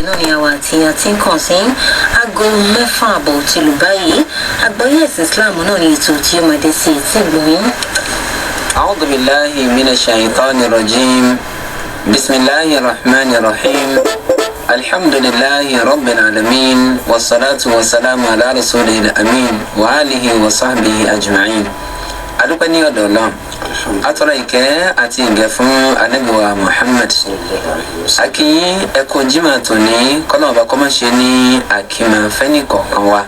Náà ni àwa àti àti ń kàn sí 6:30 tìlú báyìí. Àgbọ́yé ẹ̀sìn Islam náà ni ètò tí ó máa dé sí etí ìgbọ̀nyín. أعوذ بالله من الشيطان الرجيم. بسم الله الرحمن الرحيم. الحمد لله رب العالمين، والصلاة والسلام على رسوله الأمين وآله وصحبه أجمعين. Adúpẹ́ ní ọ̀dọ̀ Ọlọ́run, atọ́rọ ìkẹ́ àti ìgẹ̀ fún Ànábì wa Muhammad. Akínyín ẹkọ jimá tòní, kọ́nà ọba kọ́mọ́ṣe ní àkìmọ̀ fẹ́ni kọ̀ọ̀kan wa.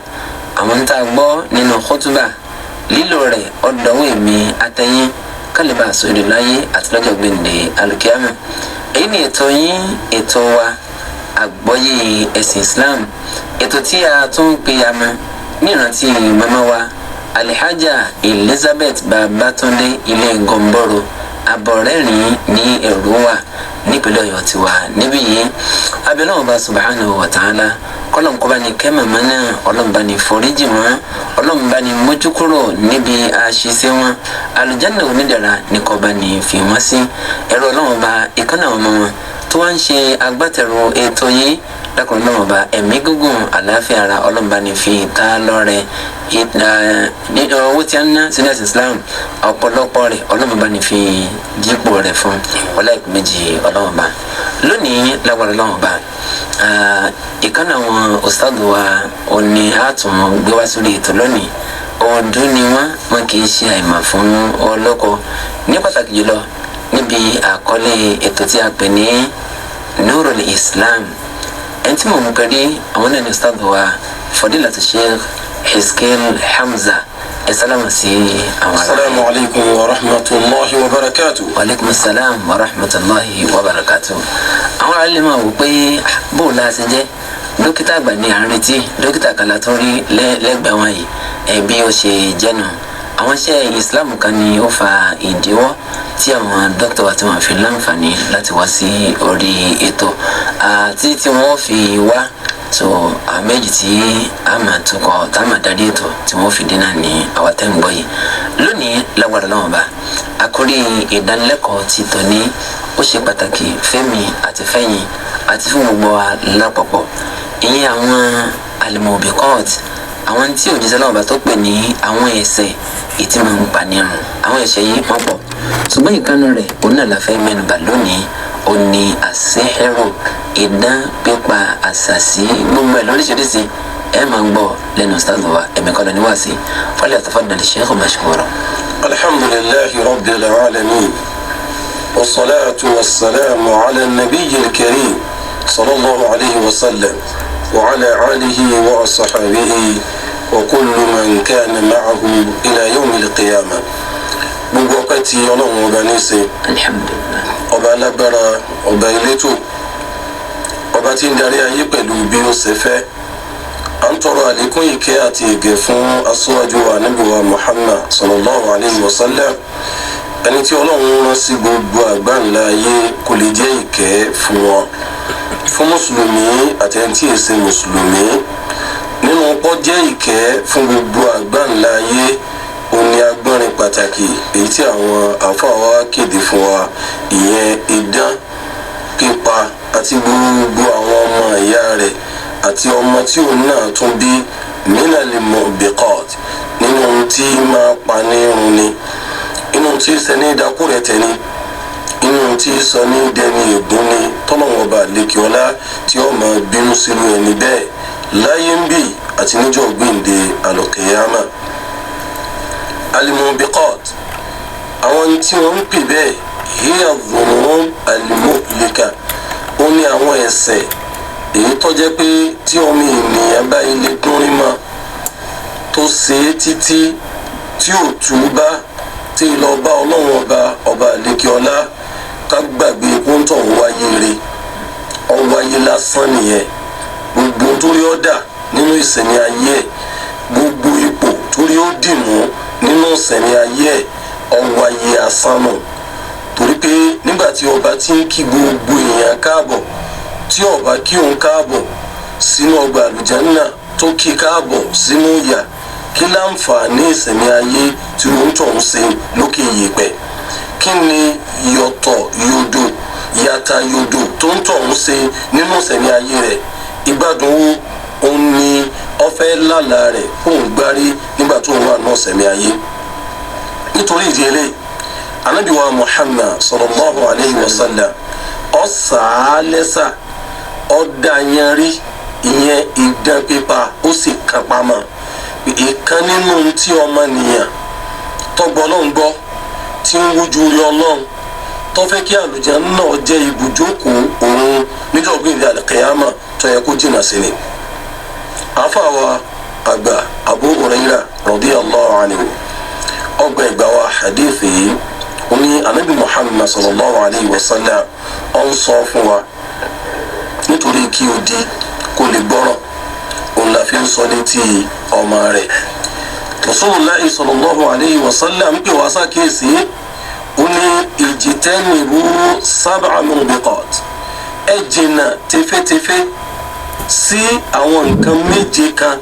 Àwọn ń tá a gbọ́ nínú kótóbà, lílò rẹ̀ ọ̀dọ̀wọ́ èmi àtẹ̀yìn kálíbà sórí láyé àti lọ́jọ́ gbèǹde alùkíámà. Èyí ni ètò yín, ètò wa, Àgbọ́yé Ẹ̀sìn Islam, ètò tí a tún ń pe àmọ́ ní ìrántí màmá wa Alihaja Elizabeth Babatunde Ilé Gọ̀ǹbọ̀rọ̀ Abọ̀rẹ́rìn ní Èrúwà nípínlẹ̀ Ọ̀yọ́ tiwa níbí yìí. Abẹ́lẹ́ ọba subhanahu wa ta'ala, kọ́lọ́nkọ́ba ní kẹ́ màmá náà, ọlọ́mùbá ní foríjì wọn, ọlọ́mùbá ní mójúkúrò níbi àṣìṣe wọn, àlùjánnà onídẹ̀ra ní kọ́ba ní fi wọ́n sí. Ẹ̀rọ ọlọ́mùbá ìkànnì àwọn ọmọ wọn tó wá ń ṣe agbátẹrù ètò yìí lákùnrin náà, ọba ẹ̀mí gígùn, àlàáfíà ara, ọlọ́mùbá ní fi ta lọ́rẹ. Owó tí a ń ná sínú ẹ̀sìn Islam, ọ̀pọ̀lọpọ̀ rẹ̀ ọlọ́mùbá ní fi jípò rẹ̀ fún ọlá ìpín méjì ọlọ́mùbá. Lónìí, lágbára ọlọ́mùbá, ìkànnì àwọn ustadu wa òní àtún gbé wá sórí ètò lónìí. Ọdún ni wọn kì í ṣe àìmọ̀ fún ọlọ́kọ, ní pàtàkì jùlọ níbi àkọlé ètò tí a pè ní Nurul Islam. Ẹni tí mò ń pẹ̀lú àwọn náà ní ustadu wa Fadilatu Sheikh Hizqil Hamza. Ẹ sálámà sí àwọn ará. Asalaamu alaykum wa rahmatulahi wa barakatu. Wa aleykum salaam wa rahmatulahi wa barakatu. Àwọn ará lè máa wò pé bó o la ṣe jẹ́ dókítà àgbà ní à ń retí dókítà kan la tún rí lẹ́gbẹ̀ẹ́ wọn yìí. Ẹ bí ó ṣe jẹ́nu, àwọn iṣẹ́ Islam kan ni ó fa ìdíwọ́ tí àwọn dókítà wa tí wọ́n fi láǹfààní láti wá sí orí ètò àti tí wọ́n fi wá. So àwọn méjì tí a máa tukọ̀, tá a máa darí ètò tí wọ́n fi dínà ní àwọn tẹ́ ń gbọ́ yìí lónìí, lágbára lọ́wọ́ bá, àkórí ìdánilẹ́kọ̀ọ́ ti tòní ó ṣe pàtàkì fẹ́mi àti fẹ́yìn àti fún gbogbo wa lápapọ̀. Ìyẹn àwọn alimobikot, àwọn tí òjíṣẹ́ náà bá tó pè ní àwọn ẹ̀ṣẹ̀ ìtí máa ń pa nírun. Àwọn ẹ̀ṣẹ̀ yìí wọ́n pọ̀, ṣùgbọ́n ìkànnì rẹ̀ òun náà la fẹ́ mẹ́nubà lónìí, ó ní àṣehẹ́rò, idán pípa, àṣàṣì, gbogbo ẹ̀ lóríṣiríṣi. Ẹ máa ń gbọ́ lẹ́nu ustaz wa. Ẹ̀mí kọ́ lọ ní wàásì, falyatafaddal shaykh mashkura. Alhamdulilahi rabbil alamin, wasalaatu wasalaamu ala nabiyyi kareem sallallahu alayhi wa sallam wa ala alihi wa ashabihi wa kullu man kana ma'ahu ila yawmi al-qiyamah. Gbogbo ọpẹ́ tí Ọlọ́run ọba ní í ṣe. Alhamdulilayi. Ọba alágbára, ọba elétò, ọba tí ń darí ayé pẹ̀lú bí ó ṣe fẹ́. À ń tọrọ àlékún ìkẹ́ àti ìgẹ̀ fún aṣíwájú wa, Ànábì wa Muhammad sallallahu alayhi wa sallam, ẹni tí Ọlọ́run rán sí gbogbo àgbáńlá ayé kò lè jẹ́ ìkẹ́ fún wọn, fún mùsùlùmí àti ẹni tí èsè mùsùlùmí. Nínú pọ́ jẹ́ ìkẹ́ fún gbogbo àgbáńlá ayé, òun ni agbọ́nrin pàtàkì èyí tí àwọn àfáà wa kéde fún wa, ìyẹn idán pípa àti gbogbo àwọn ọmọ ìyá rẹ̀ àti ọmọ tí òun náà tún bí, minal mubiqat, nínú ohun tí máa pa ní irun ni, inú tí sẹni ìdákùrẹ̀ tẹni, inú tí sọ ní dẹni ègún ni, tọ́lọ́wọ́n ọba àlekíọ́lá tí ó máa bínú sírú ẹni bẹ́ẹ̀ láyé ń bì àti níjọ́ gbèǹde àlùkìyámà. Alimubiqat, àwọn tí wọ́n ń pè bẹ́ẹ̀, hiya dhunub alimuhlika, ó ní àwọn ẹ̀ṣẹ̀ èyí tó jẹ́ pé tí ọmọ ènìyàn bá ilé dúnrín mọ́, tó ṣe é títí tí ò túbá, tí ì lọ bá Ọlọ́run ọba, ọba àlekíọ́lá, ká gbàgbé kóńtọ̀ wáyé re, ọwáyé lásán nìyẹn. Gbogbo torí ó dà nínú ìsẹ̀mí ayé ẹ̀, gbogbo ipò torí ó dì mú nínú ìsẹ̀mí ayé ẹ̀, ọwáyé asán nù. Torí pé nígbà tí ọba ti ń kí gbogbo èèyàn káàbọ̀, tí ọba kí òun káàbọ̀ sínú ọgbà àlùjánnà, tó kí káàbọ̀ sínú ìyà, kí láǹfààní ìsẹ̀mí ayé tí òun tọ̀ ń ṣe lókè yèèpẹ̀? Kí ni yọ̀tọ̀ yòdò? Yàtà yòdò tó ń tọ̀ ń ṣe nínú ìsẹ̀mí ayé rẹ̀, ìgbádùn wo òun ni ọfẹ́ lálàá rẹ̀ kóun gbárí nígbà tó ń wà náà ìsẹ̀mí ayé? Nítorí ìdí eléyìí, Ànábì wa Muhammad sallallahu alayhi wa sallam ọ̀sàálẹ́sà ọ̀dàyànrí ìyẹn ìdán pípa, ó sì kan pamọ́ ìkan nínú tí ọmọnìyàn tọgbọ́ náà ń gbọ́ tí ń wújú rí Ọlọ́run tó fẹ́ kí àlùjánnà jẹ́ ibùjókòó òun níjọ́ gbìndé àlùkìyámà tó yẹ kó jìnnà sí ni. Àfàwà àgbà Abu Huraira radiyallahu anhu ọgbà ìgbà wa hadith yìí, ó ní Anabi Muhammad sallallahu alayhi wa sallam ó ń sọ fún wa, nítorí kí o di kó lè gbọ́rọ̀ òun la fi ń sọ létí ọmọ rẹ̀. Rasulullahi sallallahu alayhi wa sallam ń pè wá sákèésí, ó ní ijtanibu sab'a mubiqat, ẹ jìnnà tẹfẹ́tẹfẹ́ sí àwọn nǹkan méje kan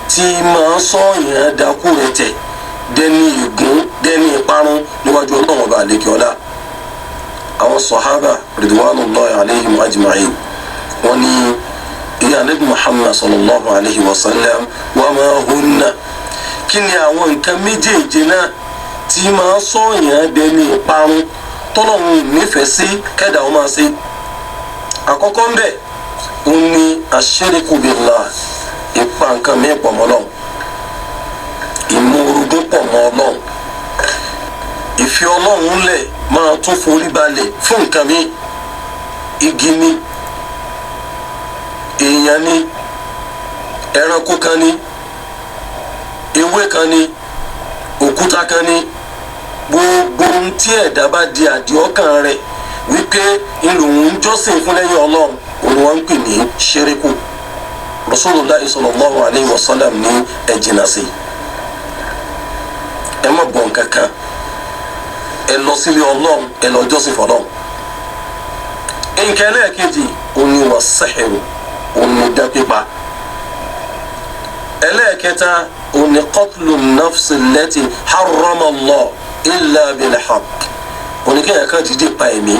tí máa sọ̀yàn dákú rẹ̀ tẹ̀ dẹni ègún, dẹni ìparun níwájú Ọlọ́run ọba àlekè ọlá. Àwọn sọ̀hábà ridwanullahi alayhim ajma'in wọ́n ní, ìyá Ànábì Muhammad sallallahu alayhi wa sallam, wa ma hunna? Kí ni àwọn nǹkan méjèèje náà tí máa sọ̀yàn dẹni ìparun tọ́lọ́run nífẹ̀ẹ́ sí kẹ́dà ó máa ṣe? Àkọ́kọ́ ń bẹ̀, òun ni ash-shirku billah, ìpa nǹkan mìíràn pọ̀ mọ́ Ọlọ́run, ìmú orogún pọ̀ mọ́ Ọlọ́run, ìfi Ọlọ́run lẹ̀ máa tún forí balẹ̀ fún nǹkan mi, igi ni, èèyàn ni, ẹranko kan ni, ewé kan ni, òkúta kan ni, gbogbo ohun tí ẹ̀dá bá di àdìọ́kàn rẹ̀ wípé ńlòun ń jọ́sìn fún lẹ́yìn Ọlọ́run, òun wọ́n ń pè ní ṣerékù. Rasulullahi sallallahu alayhi wa sallam ní ẹ jìnnà sí ẹ, má bọ̀ nǹkan kan, ẹ lọ sílé Ọlọ́run, ẹ lọ jọ́sìn fọlọ́run. Nǹkan ẹlẹ́ẹ̀kejì, òun ni wà sẹ́hìrù, òun ni dá pípa. Ẹlẹ́ẹ̀kẹta, òun ni qatlu nafsi allati harrama Allah illa bil haqq, òun ni kéèyàn kan dìde pa ẹ̀mí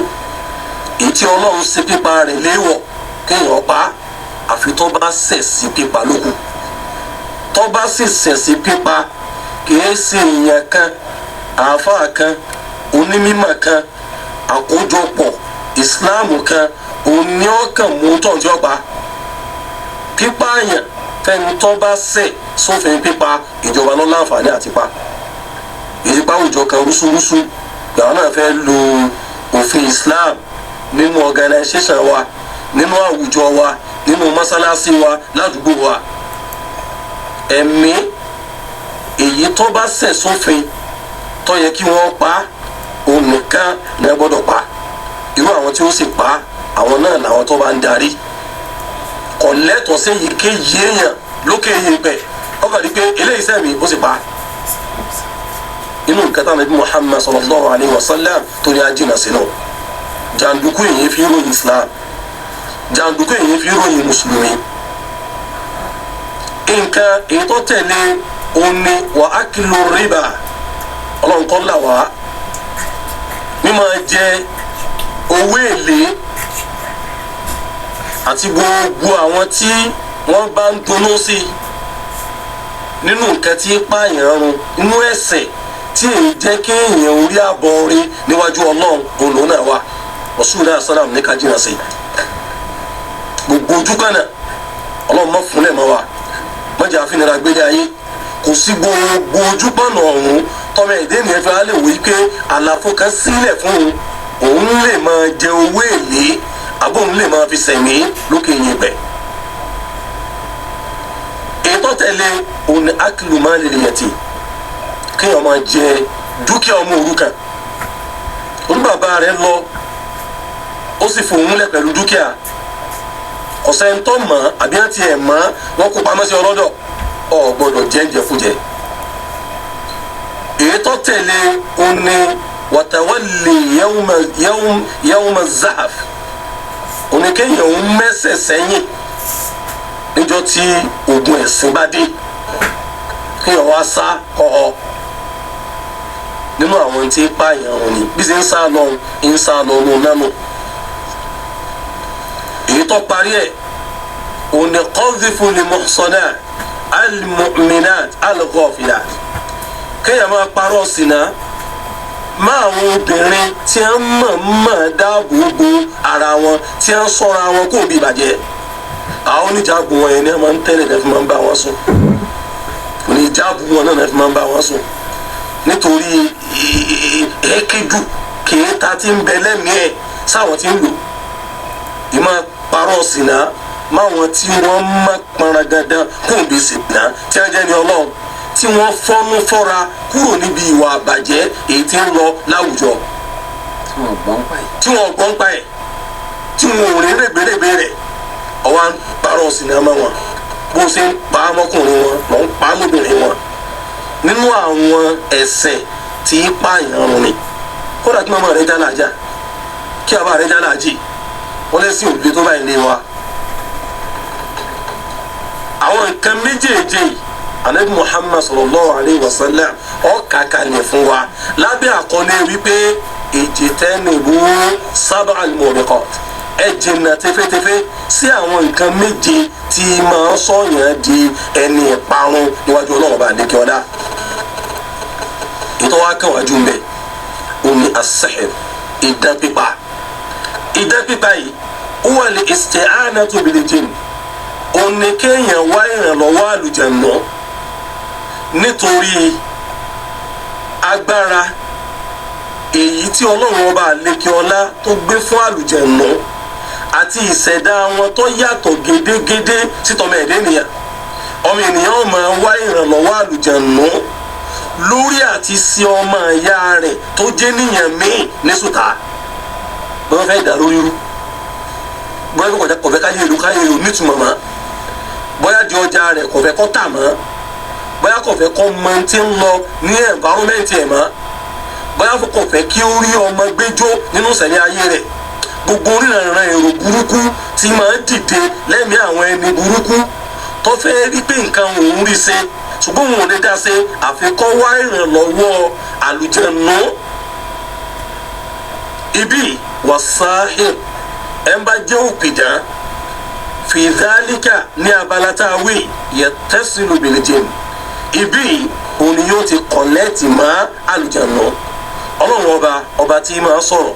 èyí tí Ọlọ́run ṣe pípa rẹ̀ léèwọ̀ kéèyàn pa, àfi tó bá ṣẹ̀ sí pípa lókù. Tó bá sì ṣẹ̀ sí pípa, kìí ṣe èèyàn kan, àáfàá kan, onímọ̀ kan, àkójọpọ̀ ìsìláàmù kan òní ọkàn mú tọ̀ tí ó pa. Pípààyàn fẹ́ni tó bá ṣẹ̀ sófin pípa, ìjọba ló láǹfààní àti pa. Ìyípa àwùjọ kan rúṣúrúṣú gbàgbọ́n náà fẹ́ lo òfin Islam nínú organisation wa, nínú àwùjọ wa, nínú mọ́sálásí wa, ládùúgbò wa, ẹ̀mí èyí tó bá ṣẹ̀ sófin tó yẹ kí wọ́n pa, òun nìkan ní ẹ gbọ́dọ̀ pa. Irú àwọn tí ó sì pa, àwọn náà làwọn tó bá ń darí. Kò lẹ́tọ̀ọ́ sí èyíkéyìí èèyàn lókè yìí pẹ̀ ọkàn rí pé eléyìí sẹ́mi ó sì pa. Inú nǹkan táwọn ẹbí Muhammad sallallahu alayhi wa sallam tó ní ajínà sínú jàǹdùkú èyí fi ròyìn Islam, jàǹdùkú èyí fi ròyìn mùsùlùmí. Nǹkan èyí tó tẹ̀lé òun ni wà á kìlọ̀ rìbá, Ọlọ́run kọ́ là wá, mímọ jẹ owó èlé àti gbogbo àwọn tí wọ́n bá ń dunnú sí nínú nǹkan tí pààyàn run inú ẹ̀ṣẹ̀ tí èyí jẹ́ kéèyàn orí àbọ̀ orí níwájú Ọlọ́run, òun lòun náà wà. Rasulullah sallam ní ká jìnnà sí gbogbo ojú kan náà. Ọlọ́run mọ́ fúnlẹ̀ mọ́ wa, mọ́jà àfinira gbélé ayé. Kò sí gbogbo ojú pọ̀nà ọ̀hún tọ́mọ ẹ̀dẹ́ nìyẹn fi alẹ́ wòye pé àlàfo kan sílẹ̀ fún òun, òun lè máa jẹ owó èlé àbó òun lè máa fi sẹ̀mí lókè yín pẹ̀. Ètò tẹ̀lé òun ni akilu máa lè yẹtì, kéèyàn máa jẹ dúkìá ọmọ òrukàn. Olú bàbá rẹ̀ lọ, ó sì fòun lẹ̀ pẹ̀lú dúkìá, ọ̀sẹ̀ ń tọ́ mọ́ àbí àti ẹ̀ mọ́ wọn kó pamọ́ sí ọlọ́dọ̀, ọ̀ gbọ́dọ̀ jẹ́ ǹjẹ́kújẹ. Èyí tó tẹ̀lé òun ni wàtàwálì yawma zahaf, òun ni kéèyàn ń mẹ́sẹ̀ sẹ́yìn níjọ́ tí ogun ẹ̀sìn bá dé, kéèyàn wá sá kọ́kọ́. Nínú àwọn tí ń pààyàn òun ni bí ṣe ń sá lọ, ń sá lọ ní nánu. Ètò parí ẹ̀ òní qadhifu lil muhsanat al-mu'minat al-ghafilat, kéèyàn máa parọ́ sínà máa àwọn obìnrin tí wọ́n mọ̀ dáàbò bo ara wọn, tí wọ́n sọ́ra wọn kó bí ìbàjẹ́. Àwọn oníjàbù wọn yẹn ni wọ́n máa ń tẹ́lẹ̀ náà fi máa ń bá wọn sùn, oníjàbù wọn náà fi máa ń bá wọn sùn nítorí ẹ̀ẹ́kẹ́jù kìí ta ti ń bẹ lẹ́mìí ẹ̀ sáwọn tí ń lò ìmọ̀ parọ́ sínà máwọn tí wọ́n mọ̀ pọnra dandan kó bí sínà, tí wọ́n jẹ́ ní Ọlọ́run, tí wọ́n fọ́nú fọ́ra kúrò níbi ìwà àbàjẹ́ èyí tí ń lọ láwùjọ, tí wọ́n gbọ́n pa ẹ̀, tí wọ́n gbọ́n pa ẹ̀, tí wọ́n ò rí règbèrègbè rẹ̀. Ọwọ́ à ń parọ́ sinimá wọn, bó ṣe ń pa á mọ́kùnrin wọn lọ́ ń pa á mọ́bìnrin wọn. Nínú àwọn ẹ̀ṣẹ̀ tí í pààyàn run ni. Kódà kí màmá rẹ̀ jálàjà, kí bàbá rẹ̀ jálàjì, wọ́n lé sí òde tó báyìí lé wa. Àwọn nǹkan méjèèjì yìí, Anabi Muhammad sallallahu alayhi wa sallam ọkà kalẹ̀ fún wa lábẹ́ àkọlé wípé ijtanibu sab'al mubiqat, ẹ jìnnà tẹfẹ́tẹfẹ́ sí àwọn nǹkan méje tí máa sọ̀yàn di ẹni ìparun níwájú Ọlọ́run bá lékè ọlá. Ìtọ́ wa kàn wájú mbẹ́ òní as-sihr, idán pípa. Idán pípa yìí huwa al-isti'anatu bil-jinn, òní kéèyàn wá ìrànlọ́wọ́ àlùjànnú nítorí agbára èyí tí Ọlọ́run ọba àlekè ọlá tó gbé fún àlùjànnú àti ìṣẹ̀dá wọn tó yàtọ̀ gédégédé sí tọmọ ẹ̀dá ènìyàn. Ọmọ ènìyàn ó máa wá ìrànlọ́wọ́ àlùjànnú lórí àti sí ọmọ ìyá rẹ̀ tó jẹ́ níyàn míì ní sùtá. Bọ́n fẹ́ dà lórí rú, bọ́n fẹ́ kọ̀fẹ́ káyé ìlú káyé ìlú nítumọ̀ mọ́, bóyá di ọjà rẹ̀ kọ̀fẹ́ kọ́ tà mọ́, bóyá kọ̀fẹ́ kọ́ mọ tí ń lọ ní environment ẹ̀ mọ́, bóyá kọ̀fẹ́ kí ó rí ọmọ gbẹ́jọ́ nínú ìṣẹ̀lẹ̀ ayé rẹ̀. Gbogbo oríranran èrò burúkú tí máa ń dìde lẹ́mìí àwọn ẹni burúkú tó fẹ́ rí pé nǹkan òun rí ṣe ṣùgbọ́n òun ò lè dá ṣe, àfikọ́ wá ìrànlọ́wọ́ àlùjànnú. Ibi wàsáhìr, ẹ̀ ń bá jẹ́ òpìdán fi dhalika ní abala tá a wí yattasilu bil jinn, ibi òun ni yóò ti kọ̀nẹ́ẹ̀tì mọ́ àlùjànnú. Ọlọ́run ọba ọba tí máa sọ̀rọ̀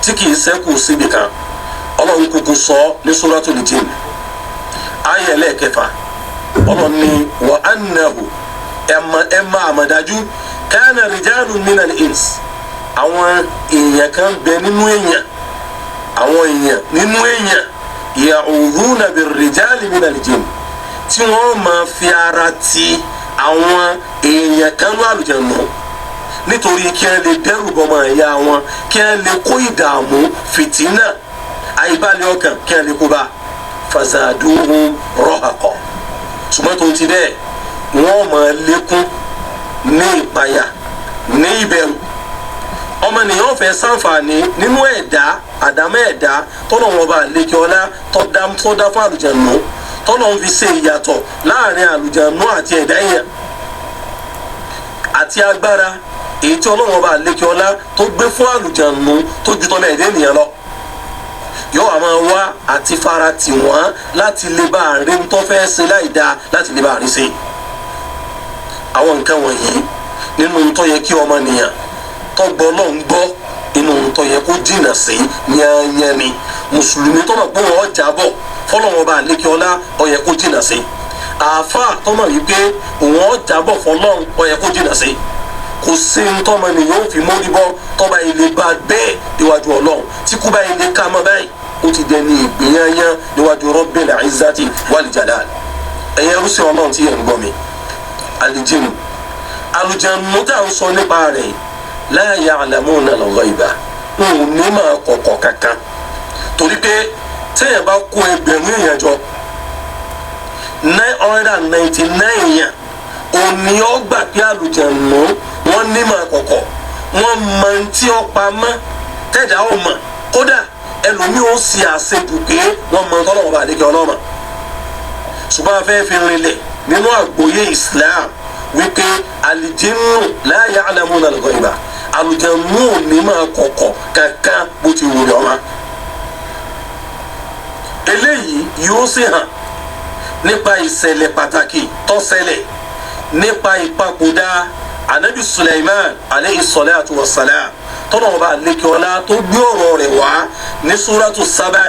tí kìí sẹ́kù síbi kan, Ọlọ́run kúkú sọ ní Suratul Jinn ayé ẹlẹ́ẹ̀kẹfà, Ọlọ́run ní wa annahu, ẹ̀ máa àmọ̀dájú kana rijalun minal ins, àwọn èèyàn kan bẹ nínú èèyàn, àwọn èèyàn nínú èèyàn ya'udhuna birrijali minal jinn, tí wọ́n máa fi ara ti àwọn èèyàn kan ní àlùjànnú nítorí kí ẹ lè dẹ́rù bọ́mọ ẹ̀yà wọn, kí ẹ lè kó ìdààmú, fìtínà, àìbalẹ̀ ọkàn kí ẹ lè kó bá fazaduhum rahaqa. Ṣùgbọ́n tó ti bẹ́ẹ̀, wọ́n máa lékún ní ìpayà, ní ìbẹ̀rù. Ọmọnìyàn fẹ́ ṣàǹfààní nínú ẹ̀dá àdámọ́ ẹ̀dá tọ́lọ̀ wọn bá lékè ọlá tó dá fún àlùjànnú, tọ́lọ̀ ń fi ṣe ìyàtọ̀ láàrin àlùjànnú àti ẹ̀dá èèyàn, àti agbára èyí tí Ọlọ́run ọba lékè ọlá tó gbé fún àlùjànnú tó ju tọ́mọ ẹ̀dá ènìyàn lọ. Yóò wá máa wá àti fara tì wọ́n láti lè bá àárín tó fẹ́ ṣe láì dáa, láti lè bá àárín ṣe. Àwọn nǹkan wọ̀nyí nínú tó yẹ kí ọmọnìyàn tọgbọ́ náà ń gbọ́, inú tó yẹ kó jìnnà sí yányán ni. Mùsùlùmí tó mọ̀ pé wọ́n jábọ̀ fọlọ́run ọba lékè ọlá, ó yẹ kó jìnnà sí. Àáfàá tó mọ̀ wípé òun ó jábọ̀ fọlọ́run, ó yẹ kó jìnnà sí. Kò sí ntọ́mọ nìyẹn ó fi mórí bọ́ tọ́ba ilé bá bẹ́ẹ̀ níwájú Ọlọ́run, tí kú bá ilé ká mọ́ báyìí, ó ti dẹni ìgbìyànjá níwájú Rabbil Izzati wal Jalal. Ẹ̀yẹ rúṣin Ọlọ́run tí yẹn ń gbọ́ mi, àlìjẹnu àlùjànnú tá à ń sọ nípa rẹ̀, la ya'lamuna al-ghayba, n ò ní máa kọ̀kọ̀ kankan. Torí pé téèyàn bá kó ẹgbẹ̀rún èèyàn jọ, 999 èèyàn òní ó gbà pé àlùjànnú wọ́n ní máa kọ̀kọ̀, wọ́n mọ tí ó pamọ́ tẹ̀dá ò mọ̀. Kódà ẹlòmíì ó sì àṣejù pé wọ́n mọ tọ́lọ́wọ́n bá àdékẹ́ ọlọ́mọ. Ṣùgbọ́n a fẹ́ fi rinlẹ̀ nínú àgbọ́yé Islam wípé àlìjínú la ya'lamuna al-ghayba, àlùjànnú ò ní máa kọ̀kọ̀ kankan bó ti wù lọ́mọ. Eléyìí yóò sì hàn nípa ìṣẹ̀lẹ̀ pàtàkì tó ṣẹlẹ̀ nípa ìpapòdà anabi Sulaiman aleyhi salatu wa salam, tọ́nà ọba àlekíọ́lá tó gbé ọ̀rọ̀ rẹ̀ wá ní suratu Saba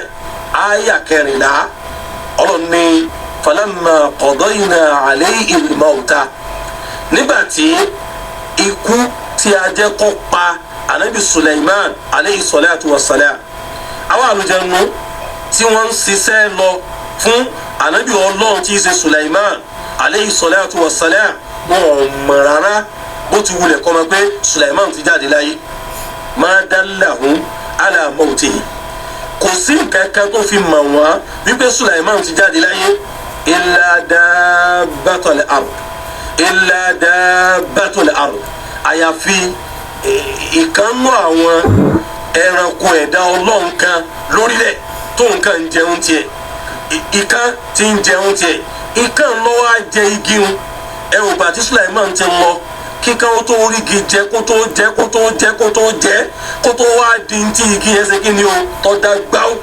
aya 14. Ọlọ́ni falamma qadayna alayhi al-mawta, nígbà tí ikú tí a jẹ́ kó pa anabi Sulaiman aleyhi salatu wa salam, àwọn àlùjànnú tí wọ́n ń ṣiṣẹ́ lọ fún anabi Ọlọ́run tí í ṣe Sulaiman aleyhi salatu wa salam, wọn ò mọ̀ rárá bó ti wulẹ̀ kọ́ ma pé Sulaiman ti jáde láyé. Ma dallahum ala mawtihi, kò sí nǹkan kan tó fi mọ̀ wọ́n wípé Sulaiman ti jáde láyé, illa dabbatul ard, illa dabbatul ard, àyàfi ìkànnú àwọn ẹranko ẹ̀dá Ọlọ́run kan lórílẹ̀ tó nǹkan ń jẹun tiẹ̀, ìkan ti ń jẹun tiẹ̀, ìkan lọ́wọ́ á jẹ igi hun. Ẹ ò gbà tí Sulaiman ti lọ kíkan ó tó rígi jẹ, kó tó jẹ, kó tó jẹ, kó tó jẹ, kó tó wá di ti igi yẹn ṣe kí ni o tọ́ da gbáwó.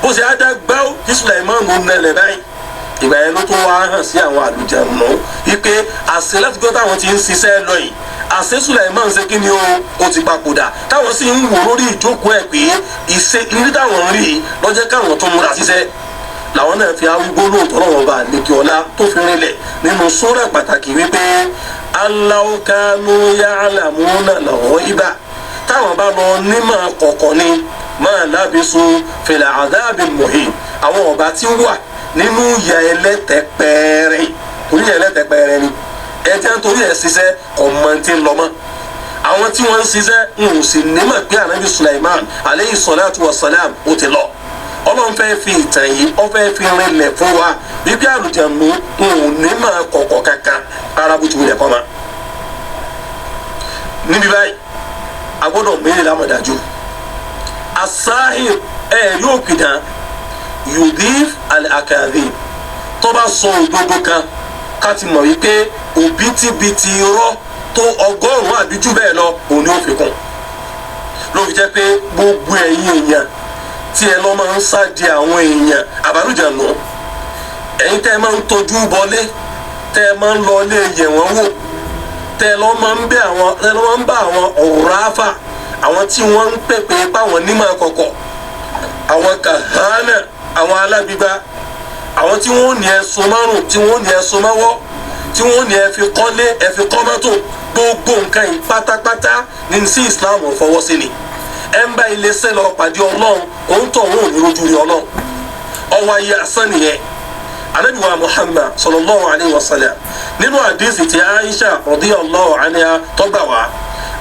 Bó ṣe á dá gbáwó kí Sulaiman ló nẹlẹ̀ báyìí, ìgbà yẹn ló tó wá hàn sí àwọn àlùjànnú wípé àṣẹ láti gbọ́ táwọn ti ń ṣiṣẹ́ lọ yìí, àṣẹ Sulaiman ṣe kí ni o ó ti papòdà, táwọn sì ń wò lórí ìjókòó ẹ̀ pé ìṣe ìrírí táwọn ń rí lọ́jọ́ káwọn tó múra ṣiṣẹ́. Làwọn náà fi arúgbó lóòótọ́ lọ́wọ́ bá àlekè ọlá tó fi rinlẹ̀ nínú sórà pàtàkì wípé Allahu kanu ya'lamuna al-ghaiba, táwọn bá lọ nímọ̀ kọ̀kọ̀ ni ma labisu fil adhabil muhin, àwọn ọba tí wà nínú ìyà ẹlẹ́tẹ̀pẹ̀rẹ̀, torí ìyà ẹlẹ́tẹ̀pẹ̀rẹ̀ ni ẹjẹ́ nítorí ẹ̀ ṣiṣẹ́ kò mọ ti ń lọ mọ́. Àwọn tí wọ́n ń ṣiṣẹ́ ń ò sì nímọ̀ pé anabi Sulaiman aleyhi salatu wa salam ó ti lọ. Ọlọ́run fẹ́ fi ìtàn yìí, ó fẹ́ fi rinlẹ̀ fún wa wípé àlùjànnú ń ò ní máa kọ̀kọ̀ kankan rárá bó ti wulẹ̀ kọ́ ma. Níbi báyìí a gbọ́dọ̀ mẹ́rin lámọ̀dájú asáhìr ẹ̀ yóò pìdán yudif al-akadhib, tó bá sọ òdodo kan ká ti mọ̀ wípé òbítíbitì irọ́ tó 100 àbí jù bẹ́ẹ̀ lọ òun ni ó fi kún. Ló fi jẹ́ pé gbogbo ẹ̀yin èèyàn tí ẹ lọ́ máa ń sáde àwọn èèyàn àbálùjànnú, ẹ̀yin tẹ́ ẹ máa ń tọ́jú bọlé, tẹ́ ẹ máa ń lọ ilé yẹ̀ wọ́n wò, tẹ́ ẹ lọ́ máa ń bẹ àwọn, tẹ́ ẹ lọ́ máa ń bá àwọn ọ̀ráfà, àwọn tí wọ́n ń pèpè páwọn nímọ̀ kọ̀kọ̀, àwọn kàhánà, àwọn alágbígba, àwọn tí wọ́n ní ẹ̀sùn márùn, tí wọ́n ní ẹ̀sùn mọ́wọ́, tí wọ́n ní ẹ fi kọ́lé, ẹ fi kọ́ mọ́tò, gbogbo nǹkan yìí pátápátá ní sí Islam ò fọwọ́ sí ni. Ẹ ń bá ilé sẹ́ lọ pàdé Ọlọ́run, òun tó òun ò ní rojú rí Ọlọ́run. Ọwọ́ ayé asán nìyẹn. Ànábì wa Muhammad sallallahu alayhi wa sallam nínú àdìsí ti Aisha radiyallahu anha tó gbà wá,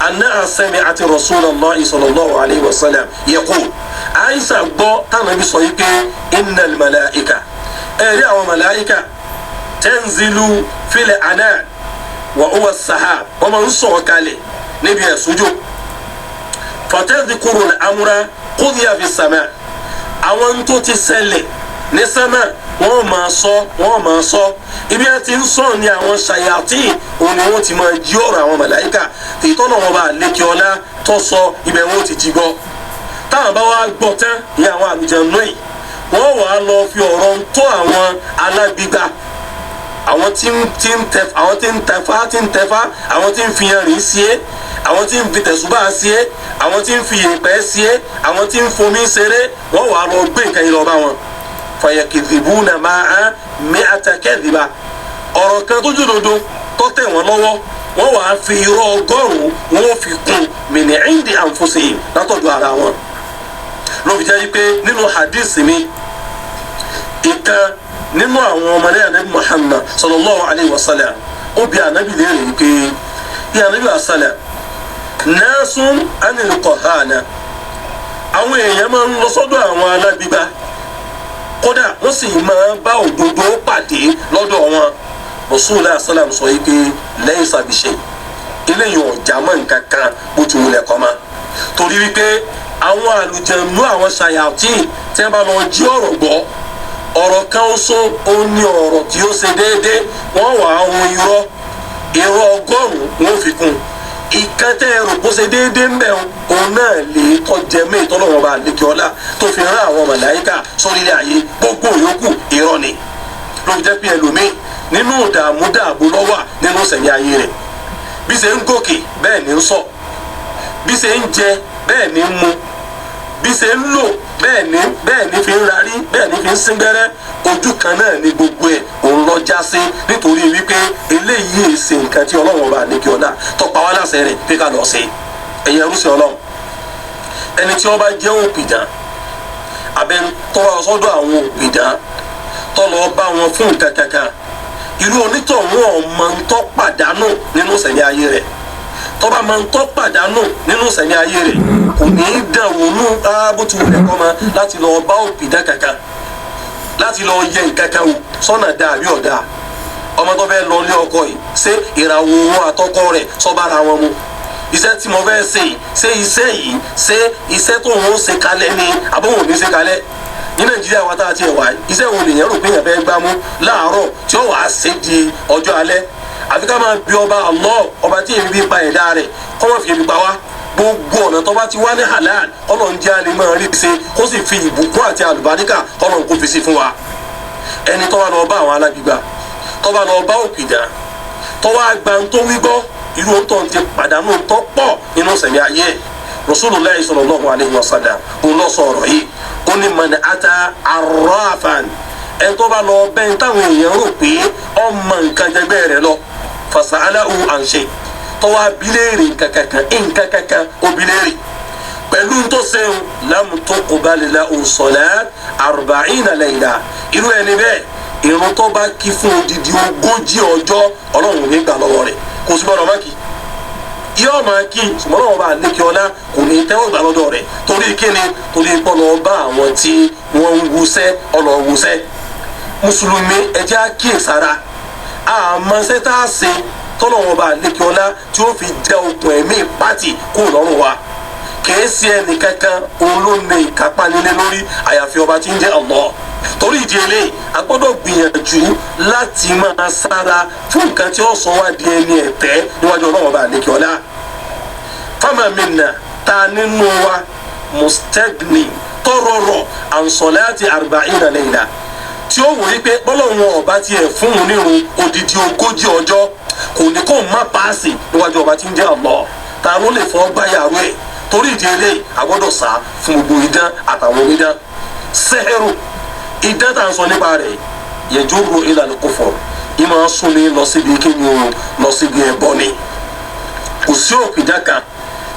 anna sami'at Rasulullahi sallallahu alayhi wa sallam yaqul, Aisha gbọ́ tànàbí sọ yìí pé innal malaika, ẹ̀rí àwọn màláìka tanzilu fil anan wa huwa as-sahab, wọ́n máa ń sọ̀ kalẹ̀ níbi ẹ̀sùjò, fatadhkuru al-amra qudiya fi as-sama, àwọn tó ti ṣẹlẹ̀ ní sánmà wọ́n máa sọ, wọ́n máa sọ. Ibi ẹ ti ń sọ ni àwọn ṣàyàtì òun ni wọ́n ti máa jí ọ̀rọ̀ àwọn màláìka tìtọ́nà wọn bá lékè ọlá tó sọ ibẹ̀ wọn ti jí gbọ́. Táwọn bá wá gbọ́ tán ní àwọn àlùjànnú yìí, wọ́n wàá lọ fi ọ̀rọ̀ ń tó àwọn alágbígba, àwọn tí ń tẹ, àwọn tí ń tẹfá, tí ń tẹfá, àwọn tí ń fi yanrìn sí é, àwọn tí ń fi tẹ̀sùbá sí é, àwọn tí ń fi yèèpẹ̀ sí é, àwọn tí ń fomi ṣeré, wọ́n wàá lọ gbé nǹkan yìí lọ bá wọn. Fayakidhibuna ma'a mi'ata kadhiba, ọ̀rọ̀ kan tó jòdòdó tó tẹ̀ wọ́n lọ́wọ́, wọ́n wàá fi irọ́ 100 wọ́n fi kún min indi anfusihim, látọ̀dọ̀ ara wọn. Ló fi jẹ́ pé nínú hadith mi, ìkan nínú àwọn ọmọlẹ́yìn anabi Muhammad sallallahu alayhi wa sallam ó bi anabi léèrè pé ya anabi asala nasun anil kohana, àwọn èèyàn máa ń lọ sọ́dọ̀ àwọn alágbígba, kódà wọ́n sì máa bá òdodo pàdé lọ́dọ̀ wọn. Rasulullah sallam sọ yìí pé laysa bi shay, eléyìí ọ̀jà mọ́ nǹkan kan bó ti wulẹ̀ kọ́ ma, torí wípé àwọn àlùjànnú, àwọn ṣàyàtì tí wọ́n bá lọ jí ọ̀rọ̀ gbọ́, ọ̀rọ̀ kan ó sọ ó ní ọ̀rọ̀ tí ó ṣe déédéé, wọ́n wà á hun irọ́ 100 wọ́n fi kún. Ìkan tẹ́ ẹ rò kó ṣe déédéé ń bẹ̀ òun náà lè tọ́jẹ́ mé ìtọ́lọ́wọ́n bá lékè ọlá tó fi rán àwọn màláíkà sórílẹ̀ ayé. Gbogbo yòókù irọ́ ni. Ló fi jẹ́ pé ẹlòmíì nínú ìdààmú dààbò lọ́wà nínú sẹ̀mí ayé rẹ̀. Bí ṣe ń gòkè bẹ́ẹ̀ ni ń sọ, bí ṣe ń jẹ bẹ́ẹ̀ ni ń mu, bí ṣe ń lò bẹ́ẹ̀ ni fi ń rarí, bẹ́ẹ̀ ni fi ń sín gbẹ́rẹ́. Ojú kan náà ni gbogbo ẹ̀ òun lọ já sí, nítorí wípé eléyìí ṣe nǹkan tí Ọlọ́run ọba àlekè ọ̀la tọpa wá láṣẹ rẹ̀ pé ká lọ ṣe. Ẹ̀yin ẹrúsìn Ọlọ́run, ẹni tí ó bá jẹ́ òpìdán abẹ́ tọ́wọ́ sọ́dọ̀ àwọn òpìdán tọ́lọ́ bá wọn fún nǹkan kankan, irú onítọ̀hún ọmọ ń tọ́ pàdánù nínú sẹ̀mí ayé rẹ̀. Tọ́ba máa ń tọ́ pàdánù nínú sẹ̀mí ayé rẹ̀ kò ní í dàn wọnú bó ti wù lẹ́kọ́ ma láti lọ bá òpìdán kankan, láti lọ yẹ nǹkan kan wò sọ́nà dáa bí ọ̀dà. Ọmọ tó fẹ́ lọ ilé ọkọ yìí, ṣé ìràwọ̀ òun àtọkọ rẹ̀ sọ́bára wọn mu? Iṣẹ́ tí mo fẹ́ ṣe yìí, ṣé iṣẹ́ yìí, ṣé iṣẹ́ tó ń ṣe kalẹ̀ ni àbọ̀wò ní ṣe kalẹ̀? Ní Nàìjíríà wa tá a ti wà, iṣẹ́ wo lèèyàn rò pé èèyàn fẹ́ gbámú láàárọ̀ tí ó wàá ṣe di ọjọ́ alẹ́? Àfi ká máa bí ọba Allah, ọba tí èmi bí pa ẹ̀dá rẹ̀, kọ́ mọ̀ fi ebi pa wá. Gbogbo ọ̀nà tó bá ti wá ní halal, Ọlọ́run jẹ́ àlè máa rí ṣe, kó sì fi ìbùkún àti àlùbáríkà Ọlọ́run kó fi sí fún wa. Ẹni tó bá lọ bá àwọn alágbègbà, tó bá lọ bá òpìdán, tó wá gba tó wí gbọ́, irú tó ń ti pàdánù tó pọ̀ nínú sẹ̀mí ayé. Rasulullah sallallahu alaihi wasallam òun lọ sọ ọ̀rọ̀ yìí, ó ní man ata arrafan, ẹni tó bá lọ bẹ́ẹ̀ táwọn èèyàn rò pé ọmọ nǹkan jẹgbẹ́ rẹ̀ lọ, fasalahu an shay, tó wá biléèrè nǹkan kankan ó biléèrè pẹ̀lú tó sẹ́yìn, lam tuqbal lahu salat arba'ina layla, irú ẹni bẹ́ẹ̀ ìrun tó bá kí fún odidi 40 ọjọ́ Ọlọ́run ní gbà lọ́wọ́ rẹ̀. Kò sí gbọ́dọ̀ má kí, yóò máa kí, ṣùgbọ́n náà bá lékè ọlá kò ní tẹ́wọ́ gbà lọ́dọ̀ rẹ̀. Torí kíni? Torí pọ́nà bá àwọn tí wọ́n ń wusẹ́ ọlọ́wusẹ́. Mùsùlùmí, ẹ jẹ́ á kíyèsára, àmọ́ ṣé tá a ṣe tọ́lọ́wọ́n bá lékè ọlá tí ó fi já okùn ẹ̀mí pátì kúrò lọ́rùn wa. Kìí ṣe ẹnì kankan òun ló ní ìkápá nílé lórí àyàfi ọba tí ń jẹ́ Allah. Torí ìdí eléyìí, a gbọ́dọ̀ gbìyànjú láti máa sára fún nǹkan tí ó sọ wá di ẹni ẹ̀tẹ́ níwájú Ọlọ́run ọba àlekè ọlá. Fama minna, ta nínú wa mustagni tọrọrọ an salati arba'ina layla, tí ó wòye pé bọ́lọ́run ọba tiẹ̀ fún un nírun odidi 40 ọjọ́ kò ní kó má paasi níwájú ọba tí ń jẹ́ Allah. Ta ló lè fọ́ gbáyàrú ẹ̀? Torí ìdí eléyìí, a gbọ́dọ̀ sá fún gbogbo idán àtàwọn onídán. Sẹ́hẹ́rù, idán tá à ń sọ nípa rẹ̀, yajurru ila al-kufr, ìmọ̀ sún ni lọ síbi kíni o, lọ síbi ẹbọ ni. Kò sí òpìdán kan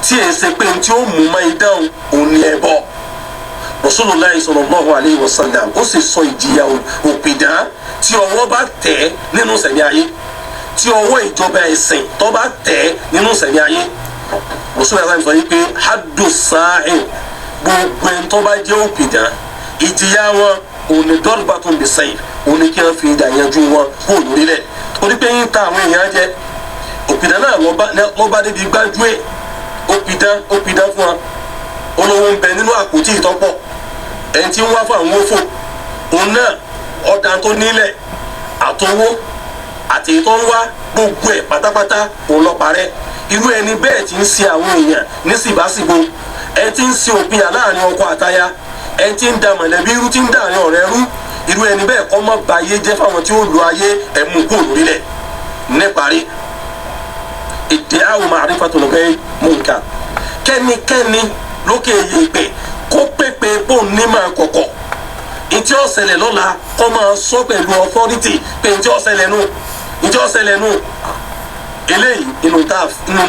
tí èyí ṣe pé tí ó mú mọ́ idán òun ni ẹbọ. Rasulullah sallallahu alayhi wa sallam ó sì sọ ìjìyà òpìdán tí ọwọ́ bá tẹ̀ nínú sẹ̀mí ayé, tí ọwọ́ ìjọba ẹ̀sìn tó bá tẹ̀ nínú sẹ̀mí ayé. Rasulullah sọ yìí pé haddu sa'ir, gbogbo ẹni tó bá jẹ́ òpìdán, ìjìyà wọn òní darbatun bisayf, òní kí wọ́n fi ìdá yanjú wọn kúrò lórílẹ̀. Torí pé yín ta àwọn èèyàn jẹ, òpìdán náà lọ́ bá débi gbájú ẹ̀, òpìdán fún wa. Olówó ń bẹ nínú àpótí ìtọ́pọ̀, ẹni tí ń wá fún àwọn òfò, òun náà ọ̀dà tó nílẹ̀ àtowó àti èyí tó ń wá gbogbo ẹ̀ pátápátá òun lọ parẹ́. Irú ẹni bẹ́ẹ̀ tí ń ṣe àwọn èèyàn ní síbáṣìbo, ẹni tí ń ṣe òpinya láàrin ọkọ àtaya, ẹni tí ń da mọ̀lẹ́bí irú, tí ń da àárín ọ̀rẹ́ rú, irú ẹni bẹ́ẹ̀ kọ́ mọ́ ba ayé jẹ́ fáwọn tí ó lu ayé ẹ̀mú kúrò lórílẹ̀. Níparí, iddi'a'u ma'rifatul ghayb munkar, kẹ́nikẹ́ni lókè yèèpẹ̀ kó pépè pò ní máa kọ̀kọ̀ ntí ó ṣẹlẹ̀ lọ́la kó máa sọ pẹ̀lú authority pé ntí ó ṣẹlẹ̀ nù, ntí ó ṣẹlẹ̀ nù. Eléyìí inú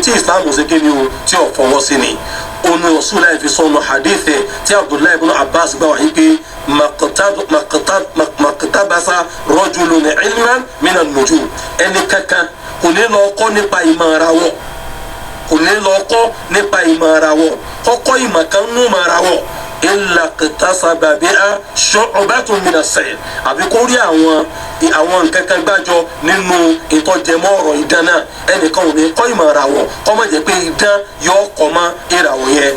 tí Islam ṣe kéde o tí ò fọwọ́ sí ni. Onu Rasulullah fi sọnù hadith tí Abdullahi ibn Abbas gbà wáyé pé maqtabasa rajulun ilman minan nujum, ẹni kankan kò ní lọ kọ́ nípa ìmọ̀ ara wọ̀, kò ní lọ kọ́ nípa ìmọ̀ ara wọ̀, kọ́kọ́ ìmọ̀ kan nù mọ̀ ara wọ̀, illa iktasaba biha shu'batun minas sihr, àbí kó rí àwọn nǹkan kan gbájọ nínú ìtọ́jẹmọ́ ọ̀rọ̀ idán náà. Ẹnìkan ò ní kọ́ ìmọ̀ ìràwọ̀ kọ́ mọ̀ jẹ́ pé idán yọ ọkọ̀ mọ́ ìràwọ̀ yẹn.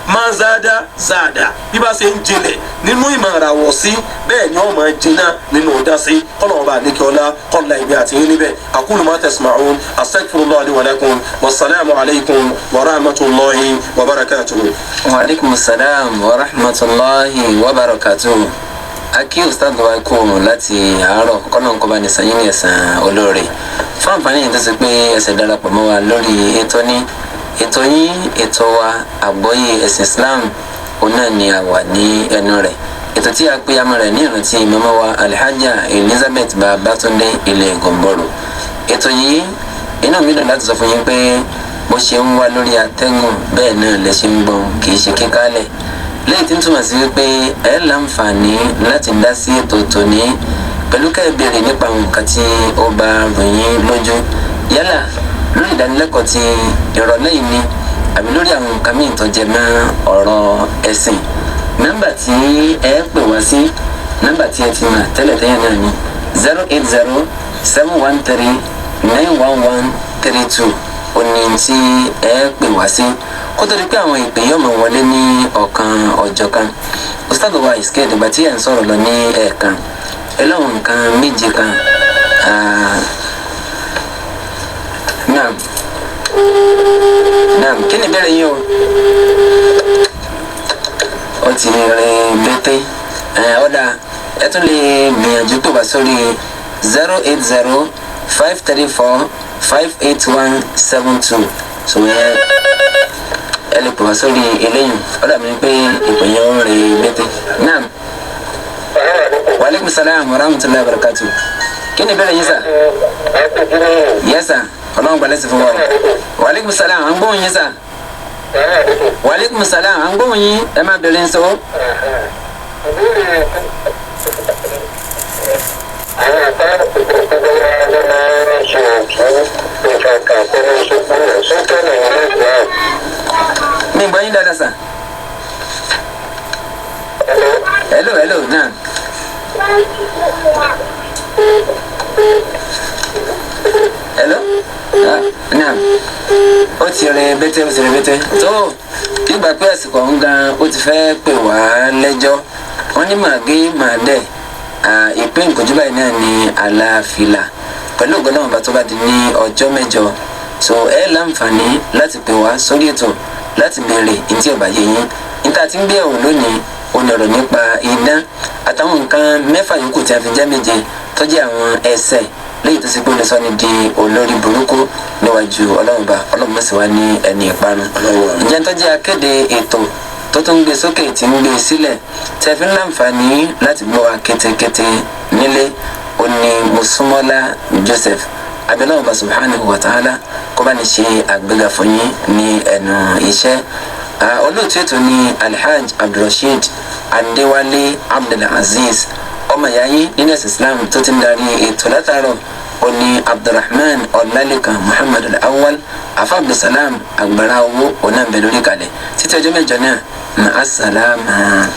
Máa záadá záadá, bí bá ṣe ń jinlẹ̀ nínú ìmọ̀ ìràwọ̀ sí, bẹ́ẹ̀ ni wọ́n máa jiná nínú ọ̀dá sí. Kọ́nà ọba àdékẹ́ọ́lá kọ́lá ìgbé àti yín níbẹ̀. Aqulu ma tasma'un, astaghfirullah li wa lakum, wasalaamu alaykum wa rahmatulahi wa barakatuhu. Wa aleykum salaam wa rahmatulahi wa barakatuhu. Akí ustad wa kú láti àárọ̀, kọ́nà kọ́ba ní sanyí ní ẹ̀sán olóore. Fún àǹfààní yìí tó ṣe pé ẹsẹ̀ darapọ̀ mọ́ wa lórí ètò ní ètò yín, ètò wa, àgbọ́yé ẹ̀sìn Islam, òun náà ni a wà ní ẹnu rẹ̀. Ètò tí a pè amọ̀ rẹ̀ ní ìrántí màmá wa Alhaja Elizabeth Babatunde ilẹ̀ Gọ̀ǹbọ̀rọ̀. Ètò yìí, inú mi dùn láti sọ fún yín pé bó ṣe ń wá lórí atẹ́gùn, bẹ́ẹ̀ náà lẹ ṣe ń gbọ́n, kì í ṣe kíkálẹ̀, lẹ́yìn tí ń túmọ̀ sí wípé ẹ láǹfààní láti dá sí ètò tòní pẹ̀lú ká ẹ béèrè nípa àwọn nǹkan tí ó bá ròyìn lójú, yálà lórí ìdánilẹ́kọ̀ọ́ ti ìrọ̀lẹ́ yìí ni àbí lórí àwọn nǹkan míì tó jẹ mọ́ ọ̀rọ̀ ẹ̀sìn. Nọ́mbà tí ẹ pè wá sí, nọ́mbà tí ẹ ti mọ̀ tẹ́lẹ̀tẹ́yẹ̀ náà ni 08071391132, òní tí ẹ pè wá sí, kó tó di pé àwọn ìpè yóò máa wọlé ní ọ̀kan ọjọ́ kan. Ustaz wa Isked, ìgbà tí ẹ̀ ń sọ̀rọ̀ lọ ní ẹ̀ẹ̀kan, ẹ láwọn nǹkan méje kan. Naam, naam, kí ni ìbéèrè yín o? Ó ti rìn bété. Ọ̀dà, ẹ tún lè gbìyànjú pè wá sórí 08053458172. So ẹ lè pè wá sórí eléyìí. Ó dàbí pé ìpè yẹn ń rè bété. Naam, wa aleykum salaam wa rahmatulahi wa barakatu. Kí ni ìbéèrè yín sà? Yes sà, ọlọ́run gbalẹ̀ sí fún wa o. Wa aleykum salaam, à ń gbóhùn yín sà. Wa aleykum salaam, à ń gbóhùn yín, ẹ má bẹ̀rẹ̀ ń sọ. Mi gbọ́ yín dáadáa sà. Hello, hello, naam. Hello. Ah, naam, ó ti rẹ bẹ́tẹ́, ó ti rẹ bẹ́tẹ́ tó nígbà pé àsìkò ọ̀hún gan ó ti fẹ́ pè wá lẹ́jọ́. Wọ́n ní màá gé màá dẹ̀ ìpín ìkọjú báyìí náà ní àlàáfíà pẹ̀lú ògo náà bá tó bá di ní ọjọ́ mẹ́jọ. So ẹ láǹfààní láti pè wá sórí ètò láti béèrè ntí ọba yé yín. Níta tí ń gbé ẹ̀wò lónìí, ó ní ọ̀rọ̀ nípa idán àtàwọn nǹkan mẹ́fà yòókù tí a fi jẹ́ méje tó jẹ́ àwọn ẹsẹ̀ léyìí tó sì pé ó lè sọ ni di olórí burúkú níwájú ọlọ́run bá ọlọ́run mọ̀ sí wa ní ẹni ìparun. Ǹjẹ́ tó jẹ́ akéde ètò tó tún gbé sókè tí ń gbé sílẹ̀ tẹ́ fi ń láǹfààní láti gbọ́ wa kétékété nílé, ó ní Mosúnmọ́lá Joseph abẹ́lẹ́ ọba subhanahu wa ta'ala kó bá ní ṣe àgbéga fún yín ní ẹnu iṣẹ́. Olóòtú ètò ní Alhaj Abdulrasheed Adéwálé Abdulaziz, ọmọ ìyá yín nínú ẹ̀sìn Islam tó ti ń darí ètò látàárọ̀, ó ní Abdulrahman Ọlálékan Muhammad Awwal afa Abdulsalam agbára owó ọ̀nà ìbẹ̀ lórí kalẹ̀ títí ọjọ́ mẹ́jọ náà. Ma'asalama.